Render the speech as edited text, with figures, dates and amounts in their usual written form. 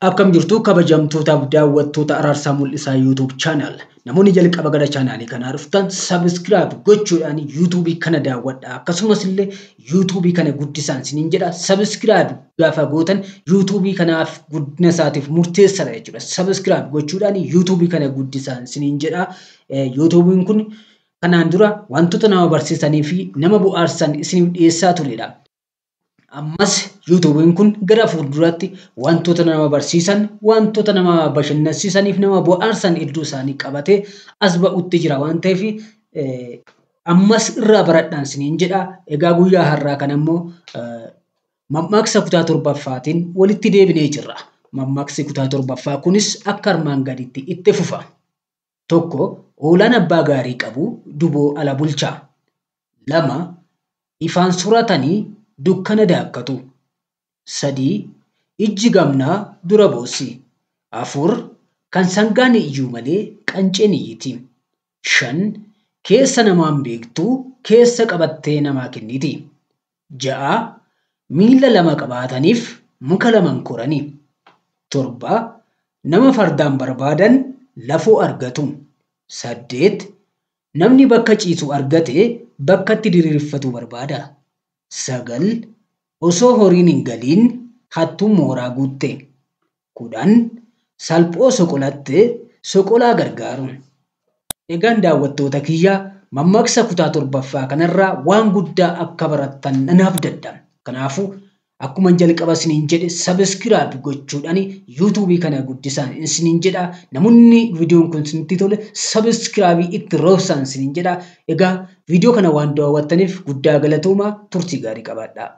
Akkam jirtu kabajamtootaaf daawwattoota Araarsaa Mul'isaa YouTube channel. Namoonni jalqaba gara chaanaalii kanaa dhuftan subscribe gochuudhaan YouTube kana daawwadha. Akkasumas illee YouTube kana guddisaan isiniin jedha. Subscribe gaafa gootan YouTube kanaaf guddina isaatiif murteessaadha jechuudha. Subscribe gochuudhaan YouTube kana guddisaan isiniin jedha. YouTube'n kun kanaan dura wantoota nama barsiisanii fi nama bu'aarsan isiniif dhiyeessaa turedha. Ammas YouTube'n kun gara fuulduraatti wantoota nama barsiisan, wantoota nama bashannansiisaniif nama bohaarsan hedduu isaanii qabatee as ba'utti jira waan ta'eef ammas irraa baradhaan isiniin jedha. Egaa guyyaa har'aa kana immoo mammaaksa kutaa torbaffaatiin walitti deebinee jirra. Mammaaksi kutaa torbaffaa kunis akka armaan gaditti itti fufa. 1. Hoolaan abbaa gaarii qabu duboo ala bulcha. 2. Ifaan soratanii dukkana daakkatu. 3. Ijji gamnaa dura boossi. 4. Kan sangaan iyyuu malee qanceen iyyiti. 5. Keessa namaan beektu keessa qabattee namaa kenniti. 6. Miila lama qabaataniif muka laman korani. 7. Nama fardaan barbaadan lafoo argatu. 8. Namni bakka ciisu argate bakkatti diriirfatu barbaada. 9. Osoo horiin hin galiin hattuun mooraa guutte. 10. Salphoo soqolatte soqolaa gargaaru. Egaan daawwattoota kiyya mammaaksa kutaa torbaffaa kanarraa waan guddaa akka barattan nan abdadha. Kanaafuu akkuma jalqaba isiniin jedhe subscribe gochuudhaan YouTube kana guddisaan isiniin jedha. Namoonni viidiyoon kun isinitti tole subscribe itti roobsaan isiniin jedha. Egaa viidiyoo kana waan daawwattaniif guddaa galatoomaa, turtii gaarii qabaadhaa.